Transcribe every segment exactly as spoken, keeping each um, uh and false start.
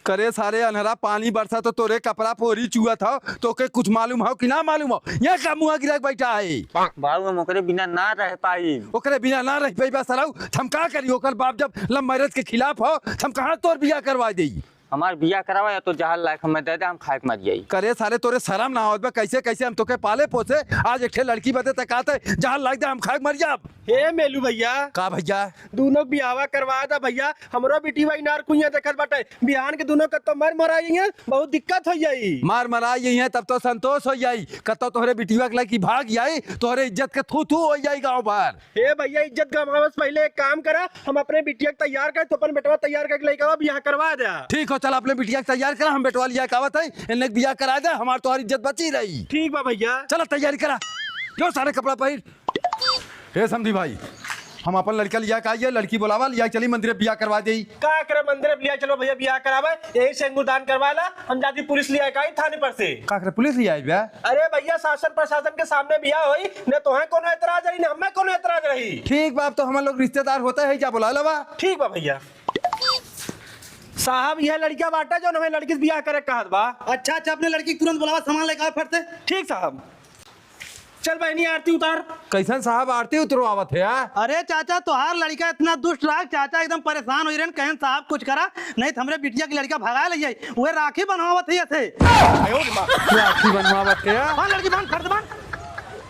अरे सारे अनहरा, पानी बरसा तो तोरे कपड़ा पोरी चुअत हौ, तोके कुछ मालूम हौ कि ना मालूम हौ? यहाँ का मुँह गिरा के बैठा है? बाबू, हम ओकरे बिना ना रह पाई। ओकरे बिना ना रह पाई बा सरऊ, हम का करी? ओकर बाप जब love marriage के खिलाफ हौ, हम कहाँ तोर बियाह करवा देई? हमार बियाह करावा या तो जहर लायक हमें दे दे, हम खाए के मर जाई। करे साले, तोरे शरम ना आवत बा? कैसे कैसे हम तोके पाले पोसे, आज एक ठे लड़की बदे तकाते जहर लायक दे, हम खाए के मर जाब। हे मेलू भैया। का भैया? दूनों बियाहवा करवा दा भैया, हमरो बिटिया इनार कुइया देखत बाटे, बिहान के दूनों कत्तो मर मराई हैं, बहुत दिक्कत हो जाई। मर मराई हैं तब तो संतोष हो जाई, कत्तो तोहरे बिटिया के लड़की भाग जाई, तोहरे इज्जत के थू थू हो जाई गाँव भर। हे भैया, इज्जत गंवावे से पहिले एक काम करा, हम अपने बिटिया के तैयार कर, तो अपन बेटवा तैयार करके लइका बियाह करवा दे। ठीक हो, चल अपने बिटिया के तैयार करा, हम बेटवा लिया के आवत है, इन्हें बियाह करा दे, हमार तोहार इज्जत बची रही। ठीक बा भैया। चला तैयारी करा, जो सारे कपड़ा पहिर। हे समधी भाई, हम अपन लड़का लिया के आइए, लड़की बोलावा, लिया के चली मंदिर बियाह करवा देई। का करे मंदिर बियाह चलो भैया बियाह करावे, यही से अंगूर दान करवा ला, हम जाती पुलिस लिया के आई थाने पर से। का करे पुलिस लिया आई बा? अरे भैया, शासन प्रशासन के सामने बियाह होई, न तोहे कोनो एतराज रही, न हमें कोनो एतराज रही। ठीक बा, अब तो हम लोग रिश्तेदार होते हैं, जा बुला लवा। ठीक बा भैया। साहब, यह लड़का बाटा जो हमें लड़की से बियाह करे कहत बा। अच्छा, अच्छा, अपने लड़की के तुरंत बुलावा, सामान लेके आवे फट से। ठीक साहब। चल बहनी, आरती उतार। कैसन साहब आरती उतरवावत है यार? अरे चाचा, तोहार लड़का इतना दुष्ट रहा, चाचा एकदम परेशान हो रहन, कहन साहब कुछ करा, नहीं तो हमरे बिटिया के लड़का भगा ले जाई। वह राखी बनवावत है ऐसे। राखी बनवावत है यार? बांध लड़की, बांध, फट से बांध।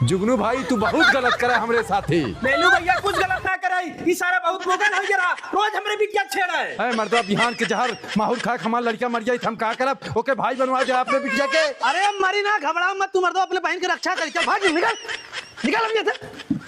जुगनू भाई, तू बहुत गलत करे हमरे साथे। मेलू भैया कुछ गलत ना कराई, ई सारा बहुत बोगन हो गया, रोज हमरे बिटिया छेड़ा है। ए मर्दवा, बिहान के जहर माहुर खा के हमार लड़का मर जाई, त हम का करब? ओके भाई बनवा दे अपने बिटिया के। अरे मरी ना, घबराओ मत, तू मर्दवा अपने बहन के रक्षा करी। चल भाग, निकल, निकल हम यहाँ से।